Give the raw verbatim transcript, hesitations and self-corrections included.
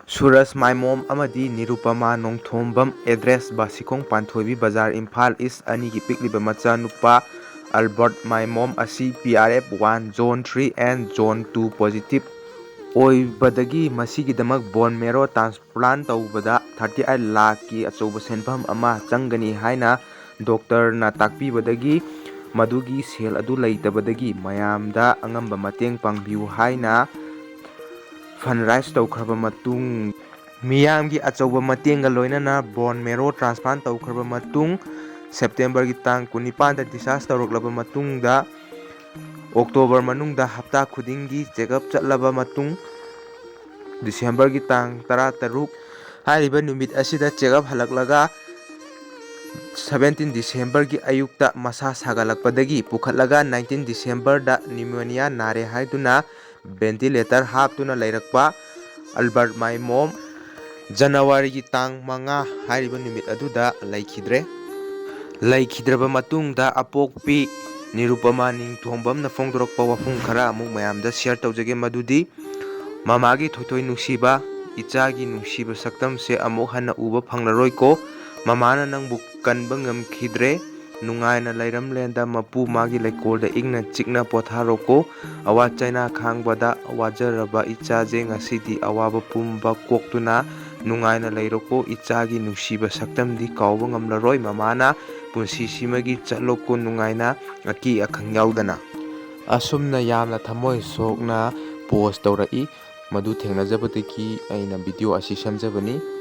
ꯁꯨꯔꯖ ꯃꯥꯏꯃꯣꯝ ꯑꯃꯗꯤ ꯅꯤꯔꯨꯄꯃꯥ ꯅꯣꯡꯊꯣꯝꯕꯝ, address ꯕꯥꯁꯤꯈꯣꯡ ꯄꯥꯟꯊꯣꯏꯕꯤ ꯕꯖꯥꯔ, ꯏꯝꯐꯥꯜ ꯏꯁ, ꯑꯅꯤꯒꯤ ꯄꯤꯛꯂꯤꯕ ꯃꯆꯥꯅꯨꯄꯥ ꯑꯜꯕꯔꯠ ꯃꯥꯏꯃꯣꯝ ꯑꯁꯤ P R F one, Zone three and Zone two positive ꯑꯣꯏꯕꯗꯒꯤ ꯃꯁꯤꯒꯤꯗꯃꯛ bone marrow transplant ꯇꯧꯕꯗ thirty eight ꯂꯥꯈꯀꯤ ꯑꯆꯧꯕ ꯁꯦꯟꯐꯝ ꯑꯃ ꯆꯪꯒꯅꯤ ꯍꯥꯏꯅ ꯗꯣꯛꯇꯔꯅ ꯇꯥꯛꯄꯤꯕꯗꯒꯤ ꯃꯗꯨꯒꯤ ꯁꯦꯜ ꯑꯗꯨ ꯂꯩꯇꯕꯗꯒꯤ ꯃꯌꯥꯝꯗ ꯑꯉꯝꯕ ꯃꯇꯦꯡ ꯄꯥꯡꯕꯤꯌꯨ ꯍꯥꯏꯅ fundraise ꯇꯧꯈ꯭ꯔꯕ ꯃꯇꯨꯡ, ꯃꯤꯌꯥꯝꯒꯤ ꯑꯆꯧꯕ ꯃꯇꯦꯡꯒ ꯂꯣꯏꯅꯅ bone marrow transplant ꯇꯧꯈ꯭ꯔꯕ ꯃꯇꯨꯡ, ꯁꯦꯞꯇꯦꯝꯕꯔꯒꯤ ꯇꯥꯡ ꯀꯨꯟꯅꯤꯄꯥꯟꯗ discharge ꯇꯧꯔꯛꯂꯕ ꯃꯇꯨꯡꯗ, ꯑꯣꯛꯇꯣꯕꯔ ꯃꯅꯨꯡꯗ ꯍꯞꯇꯥ ꯈꯨꯗꯤꯡꯒꯤ check up ꯆꯠꯂꯕ ꯃꯇꯨꯡ, ꯗꯤꯁꯦꯝꯕꯔꯒꯤ ꯇꯥꯡ ꯇꯔꯥꯇꯔꯨꯛ ꯍꯥꯏꯔꯤꯕ ꯅꯨꯃꯤꯠ ꯑꯁꯤꯗ check up ꯍꯜꯂꯛꯂꯒ, seventeen ꯗꯤꯁꯦꯝꯕꯔꯒꯤ ꯑꯌꯨꯛꯇ ꯃꯁꯥ ꯁꯥꯒꯠꯂꯛꯄꯗꯒꯤ ꯄꯨꯈꯠꯂꯒ, nineteen ꯗꯤꯁꯦꯝꯕꯔꯗ pneumonia ꯅꯥꯔꯦ ꯍꯥꯏꯗꯨꯅ ventilator ꯍꯥꯞꯇꯨꯅ ꯂꯩꯔꯛꯄ ꯑꯜꯕꯔꯠ ꯃꯥꯏꯃꯣꯝ ꯖꯅꯋꯥꯔꯤꯒꯤ ꯇꯥꯡ ꯃꯉꯥ ꯍꯥꯏꯔꯤꯕ ꯅꯨꯃꯤꯠ ꯑꯗꯨꯗ ꯂꯩꯈꯤꯗ꯭ꯔꯦ꯫ ꯂꯩꯈꯤꯗ꯭ꯔꯕ ꯃꯇꯨꯡꯗ ꯑꯄꯣꯛꯄꯤ ꯅꯤꯔꯨꯄꯃꯥ ꯅꯤꯡꯊꯣꯝꯕꯝꯅ ꯐꯣꯡꯗꯣꯔꯛꯄ ꯋꯥꯐꯝ ꯈꯔ ꯑꯃꯨꯛ ꯃꯌꯥꯝꯗ share ꯇꯧꯖꯒꯦ, ꯃꯗꯨꯗꯤ, ꯃꯃꯥꯒꯤ ꯊꯣꯏꯊꯣꯏ ꯅꯨꯡꯁꯤꯕ, ꯏꯆꯥꯒꯤ ꯅꯨꯡꯁꯤꯕ ꯁꯛꯇꯝꯁꯦ ꯑꯃꯨꯛ ꯍꯟꯅ ꯎꯕ ꯐꯪꯂꯔꯣꯏꯀꯣ꯫ ꯃꯃꯥꯅ ꯅꯪꯕꯨ ꯀꯟꯕ ꯉꯝꯈꯤꯗ꯭ꯔꯦ꯫ ꯅꯨꯡꯉꯥꯏꯅ ꯂꯩꯔꯝꯂꯦꯟꯗ ꯃꯄꯨ ꯃꯥꯒꯤ ꯂꯩꯀꯣꯜꯗ ꯏꯪꯅ ꯆꯤꯛꯅ ꯄꯣꯊꯥꯔꯣꯀꯣ꯫ ꯑꯋꯥ ꯆꯩꯅꯥ ꯈꯥꯡꯕꯗ ꯋꯥꯖꯔꯕ ꯏꯆꯥꯁꯦ ꯉꯁꯤꯗꯤ ꯑꯋꯥꯕ ꯄꯨꯝꯕ ꯀꯣꯛꯇꯨꯅ ꯅꯨꯡꯉꯥꯏꯅ ꯂꯩꯔꯣꯀꯣ꯫ ꯏꯆꯥꯒꯤ ꯅꯨꯡꯁꯤꯕ ꯁꯛꯇꯝꯗꯤ ꯀꯥꯎꯕ ꯉꯝꯂꯔꯣꯏ꯫ ꯃꯃꯥꯅ ꯄꯨꯟꯁꯤꯁꯤꯃꯒꯤ ꯆꯠꯂꯣꯀꯣ ꯅꯨꯡꯉꯥꯏꯅ, ꯑꯀꯤ ꯑꯈꯪ ꯌꯥꯎꯗꯅ꯫ ꯑꯁꯨꯝꯅ ꯌꯥꯝꯅ ꯊꯃꯣꯏ ꯁꯣꯛꯅ post ꯇꯧꯔꯛꯏ꯫ ꯃꯗꯨ ꯊꯦꯡꯅꯖꯕꯗꯒꯤ ꯑꯩꯅ video ꯑꯁꯤ ꯁꯦꯝꯖꯕꯅꯤ꯫